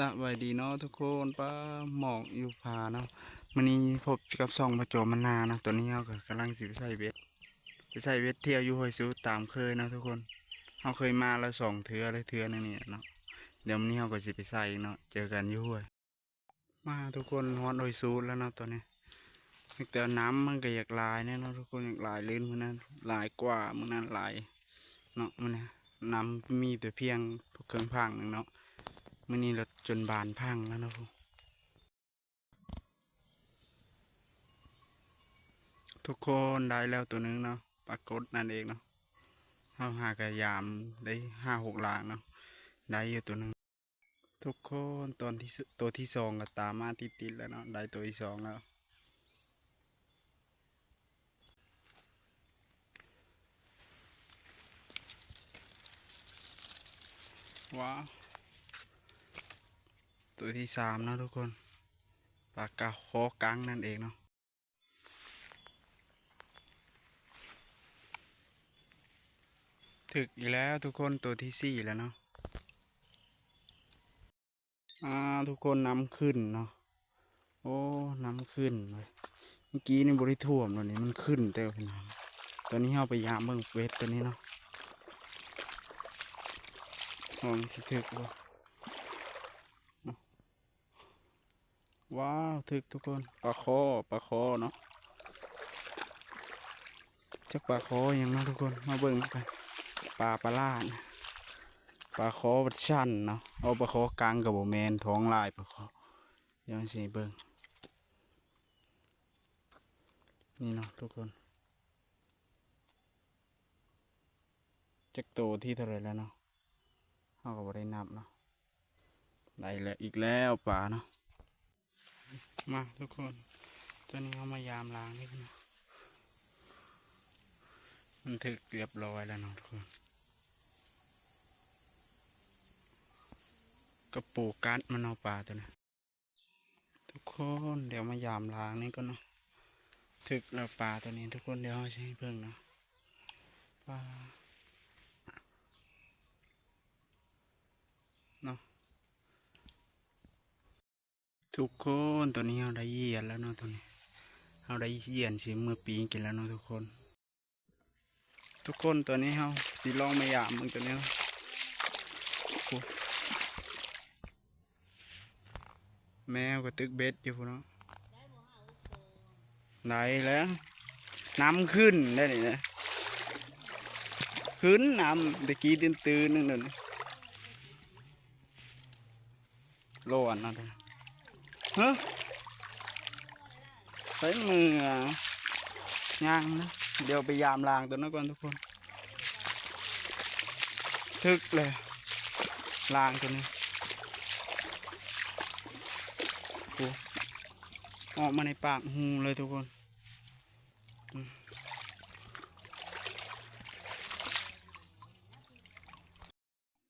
ສະບາຍດີເນາະທຸກຄົນ ປ້າ ໝອກຢູ່ຜາເນາະ. ມື້ນີ້ພົບກັບຊ່ອງພະໂຈມມະນາເນາະ. ຕອນນີ້ເຮົາກໍກຳລັງຊິໄປໃສ່ເບັດ ໄປໃສ່ເບັດທ່ຽວຢູ່ຫ້ວຍສູດຕາມເຄີຍເນາະທຸກຄົນ. ເຮົາເຄີຍມາແລ້ວສອງເທື່ອ ຫຼືເທື່ອໜຶ່ງນີ້ເນາະ. ດຽວມື້ນີ້ເຮົາກໍຊິໄປໃສ່ເນາະ ເຈີກັນຢູ່ຫ້ວຍ. ມາທຸກຄົນ ຮອດຫ້ວຍສູດແລ້ວເນາະຕອນນີ້. ແຕ່ນ້ຳມັນກໍຢາກຫຼາຍແນ່ເນາະທຸກຄົນ ຢາກຫຼາຍລື່ນມື້ນັ້ນ ຫຼາຍກວ່າມື້ນັ້ນຫຼາຍເນາະ. ມື້ນີ້ນ້ຳມີແຕ່ພຽງເຄິ່ງພັງໜຶ່ງເນາະ. ມື້ນີ້ລະຈົນບານພັງແລ້ວເນາະ. ທຸກຄົນ ໄດ້ແລ້ວໂຕໜຶ່ງເນາະ ປາກົດນັ້ນເອງເນາະ. ເຮົາຫາກະຍາມໄດ້ຫ້າຫົກລາງເນາະ ໄດ້ຢູ່ໂຕໜຶ່ງ. ທຸກຄົນ ຕອນທີ່ ໂຕທີສອງກໍຕາມມາຕິດໆແລ້ວເນາະ ໄດ້ໂຕທີສອງແລ້ວ. ວ້າວ ໂຕທີສາມເນາະທຸກຄົນ ປາກະຄໍກັງນັ້ນເອງເນາະ. ຖືກອີກແລ້ວທຸກຄົນ ໂຕທີສີ່ແລ້ວເນາະ. ອ່າ ທຸກຄົນ ນ້ຳຂຶ້ນເນາະ. ໂອ້ ນ້ຳຂຶ້ນເວີຍ ເມື່ອກີ້ນີ້ບໍ່ໄດ້ຖ້ວມແລ້ວນີ້ ມັນຂຶ້ນແຕ່ວ່ານ້ຳ. ຕອນນີ້ເຮົາໄປຢາມເບິ່ງເບັດຕົວນີ້ເນາະ ວ່າມັນຊິຖືກບໍ່. ວ້າວ ຖືກທຸກຄົນ ປາຄໍ ປາຄໍເນາະ. ຈັກປາຄໍຫຍັງເນາະທຸກຄົນ ມາເບິ່ງນຳກັນ. ປາປະຫຼາດ ປາຄໍວັດຊັນເນາະ. ເອົາ ປາຄໍກັງກໍບໍ່ແມ່ນ ທ້ອງຫຼາຍປາຄໍ. ດຽວຊິໃຫ້ເບິ່ງນີ້ເນາະທຸກຄົນ. ຈັກໂຕທີເທົ່າໃດແລ້ວເນາະ ເຮົາກໍບໍ່ໄດ້ນັບເນາະ. ໄດ້ແລ້ວອີກແລ້ວປາເນາະ. ມາທຸກຄົນ ຕອນນີ້ເຮົາມາຢາມລາງນີ້ເນາະ ມັນຖືກຮຽບຮ້ອຍແລ້ວເນາະທຸກຄົນ. ກະໂປກັດມັນເນາະ ປາຕົວນີ້. ທຸກຄົນ ດຽວມາຢາມລາງນີ້ກ່ອນເນາະ. ຖືກແລ້ວປາຕົວນີ້ທຸກຄົນ ດຽວເຮົາຊິໃຫ້ເບິ່ງເນາະ ປາເນາະ. ທຸກຄົນ ຕອນນີ້ເຮົາໄດ້ຢຽນແລ້ວເນາະ ຕອນນີ້ເຮົາໄດ້ຢຽນຊິເມືອປີ້ງກິນແລ້ວເນາະທຸກຄົນ. ທຸກຄົນ ຕອນນີ້ເຮົາຊິລອງມາຢາມເບິ່ງຕົວນີ້ເນາະ. ໂອ້ ແມວກໍຕຶກເບັດຢູ່ພຸ້ນເນາະ. ໄດ້ແລ້ວ ນ້ຳຂຶ້ນໄດ໋ນີ້ນະ ຂຶ້ນນ້ຳ ແຕ່ກີ້ຕື້ນໆໜຶ່ງ ດຽວນີ້ ໂລອັນນັ້ນ ຮະ ໃສ່ເມືອ ຍັງນະ. ດຽວໄປຢາມລາງຕົວນັ້ນກ່ອນທຸກຄົນ. ຖືກເລີຍ ລາງຕົວນີ້ ໂອ້ ອອກມາໃນປາກຮູເລີຍທຸກຄົນ. ອືມ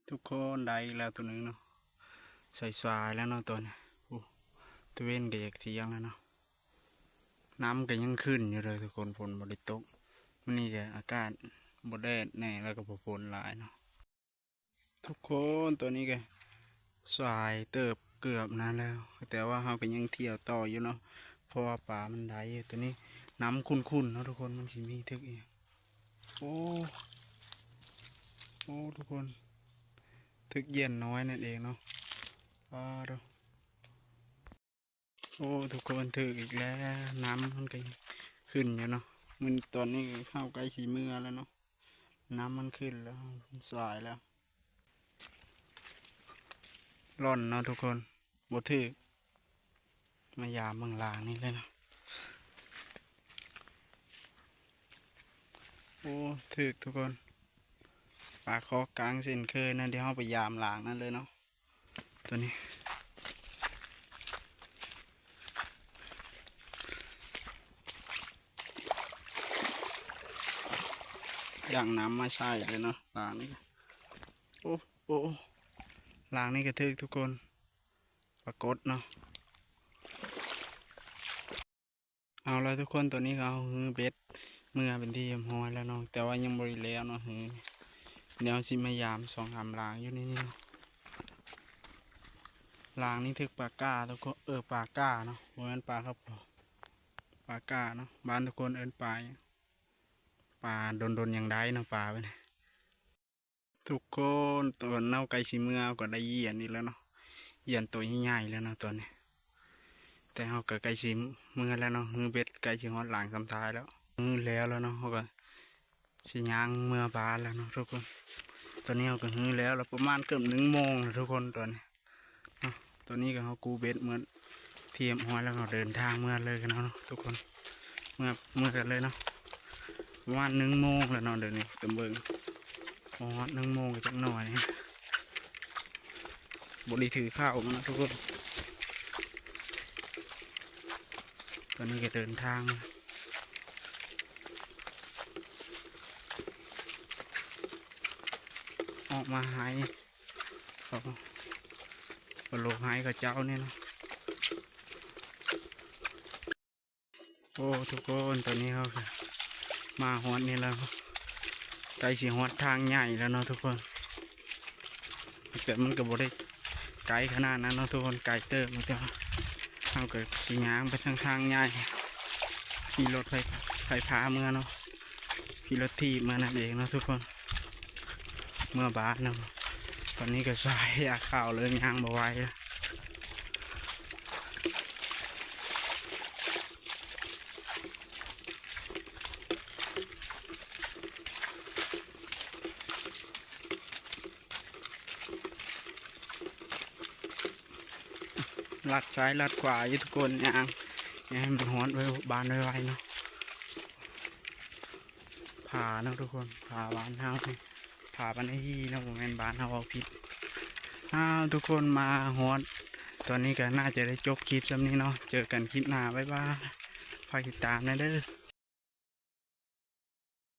ທຸກຄົນ ໄດ້ອີກແລ້ວຕົວໜຶ່ງເນາະ. ສາຍໆແລ້ວເນາະຕອນນີ້ ໂອ້ ຕາເວັນກໍຢາກທ່ຽງແລ້ວເນາະ. ນ້ຳກໍຍັງຂຶ້ນຢູ່ເດີທຸກຄົນ ຝົນບໍ່ໄດ້ຕົກ. ມື້ນີ້ກໍອາກາດບໍ່ແດດແດ່ ແລ້ວກໍບໍ່ຝົນຫຼາຍເນາະ. ທຸກຄົນ ຕົວນີ້ກໍສາຍເຕີບເກືອບນານແລ້ວ ແຕ່ວ່າເຮົາກໍຍັງທ່ຽວຕໍ່ຢູ່ເນາະ ເພາະວ່າປາມັນໄດ້ຢູ່ ຕົວນີ້. ນ້ຳຂຸ້ນໆເນາະທຸກຄົນ ມັນຊິມີຖືກອີ່ຫຍັງ. ໂອ້ ໂອ້ ທຸກຄົນ ຖືກຢຽນນ້ອຍນັ້ນເອງເນາະ. ປາໂທ້ ໂອ້ ທຸກຄົນ ຖືກອີກແລ້ວ. ນ້ຳມັນກໍຂຶ້ນຢູ່ເນາະ ມື້ຕອນນີ້ເຮົາໃກ້ຊິເມືອແລ້ວເນາະ. ນ້ຳມັນຂຶ້ນແລ້ວ ມັນສາຍແລ້ວ ລ່ອນເນາະທຸກຄົນ ບໍ່ຖືກ. ມາຢາມເບິ່ງລາງນີ້ເລີຍເນາະ. ໂອ້ ຖືກທຸກຄົນ ປາຄໍກັງເຊັ່ນເຄີຍນະ. ດຽວເຮົາໄປຢາມລາງນັ້ນເລີຍເນາະ. ຕົວນີ້ ຢ່າງນ້ຳມາໃສ່ເລີຍເນາະ ລາງນີ້. ໂອ້ ໂອ້ ລາງນີ້ກໍຖືກທຸກຄົນ ປາກົດເນາະ. ເອົາລະທຸກຄົນ ຕອນນີ້ກໍເຮົາຮື້ເບັດເມືອເປັນທີ່ຮຽບຮ້ອຍແລ້ວເນາະ ແຕ່ວ່າຍັງບໍ່ໄດ້ແລ້ວເນາະ ຮື້. ດຽວເຮົາຊິມາຢາມສອງສາມລາງຢູ່ໃນນີ້ເນາະ. ລາງນີ້ຖືກປາກ້າທຸກຄົນ ເອີ ປາກ້າເນາະ ບໍ່ແມ່ນປາຄັບ ປາກ້າເນາະ ບ້ານທຸກຄົນເອີ້ນປາຫຍັງ ປາດົນໆຫຍັງໄດ້ເນາະ ປາເພິ່ນ ທຸກຄົນ. ຕອນເຮົາໃກ້ຊິເມືອ ເຮົາກໍໄດ້ຢຽນອີກແລ້ວເນາະ ຢຽນໂຕໃຫຍ່ໆແລ້ວເນາະຕອນນີ້ ແຕ່ເຮົາກໍໃກ້ຊິເມືອແລ້ວເນາະ ຮືເບັດໃກ້ຊິຮອດຫຼັງສ່ຳທ້າຍແລ້ວ ຮືແລ້ວແລ້ວເນາະ ເຮົາກໍຊິຍ່າງເມືອບ້ານແລ້ວເນາະທຸກຄົນ. ຕອນນີ້ເຮົາກໍຮືແລ້ວ ແລ້ວປະມານເກືອບໜຶ່ງໂມງແລ້ວທຸກຄົນຕອນນີ້ ເນາະ ຕອນນີ້ກໍເຮົາກູ້ເບັດເໝິດຮຽບຮ້ອຍແລ້ວ ເຮົາເດີນທາງເມືອເລີຍກັນເນາະທຸກຄົນ ເມືອ ເມືອກັນເລີຍເນາະ. ປະມານໜຶ່ງໂມງແລ້ວເນາະ ດຽວນີ້ຕົມເບິ່ງ ຮອດໜຶ່ງໂມງຈັກໜ້ອຍ ບໍ່ໄດ້ຖືເຂົ້າມາເນາະທຸກຄົນ. ຕອນນີ້ກໍເດີນທາງ ອອກມາໄຮ່ ເຂົາ ປະໂລກໄຮ່ເຂົາເຈົ້ານີ້ເນາະ. ໂອ້ ທຸກຄົນ ຕອນນີ້ເຮົາກໍມາຮອດນີ້ແລ້ວ ໃກ້ຊິຮອດທາງໃຫຍ່ແລ້ວເນາະທຸກຄົນ. ແຕ່ມັນກໍບໍ່ໄດ້ໄກຂະໜາດນັ້ນເນາະທຸກຄົນ ໄກເຕີບ ແຕ່ວ່າເຮົາກໍຊິຍ່າງໄປທາງທາງໃຫຍ່ ຂີ່ລົດໄຟ ໄຟຟ້າເມືອເນາະ ຂີ່ລົດຖີບເມືອນັ້ນເອງເນາະທຸກຄົນ. ເມືອບ້ານເນາະ ຕອນນີ້ກໍສາຍຢາຂາວເລີຍ ຍ່າງບໍ່ໄຫວ. ລັດຊ້າຍລັດຂວາຢູ່ທຸກຄົນ ຍ່າງ ຍ່າງໃຫ້ມັນຮອດໄວ ບ້ານໄວໆເນາະ. ຜາເນາະທຸກຄົນ ຜາບ້ານເຮົາ ຜາບ້ານໄອ້ຮີ່ເນາະ ບໍ່ແມ່ນບ້ານເຮົາ ເວົ້າຜິດ. ອ້າວ ທຸກຄົນ ມາຮອດຕອນນີ້ກໍໜ້າຈະໄດ້ຈົບຄລິບສ່ຳນີ້ເນາະ ເຈີກັນຄລິບໜ້າ ບາຍບາຍ ຝາກຕິດຕາມແດ່ເດີ.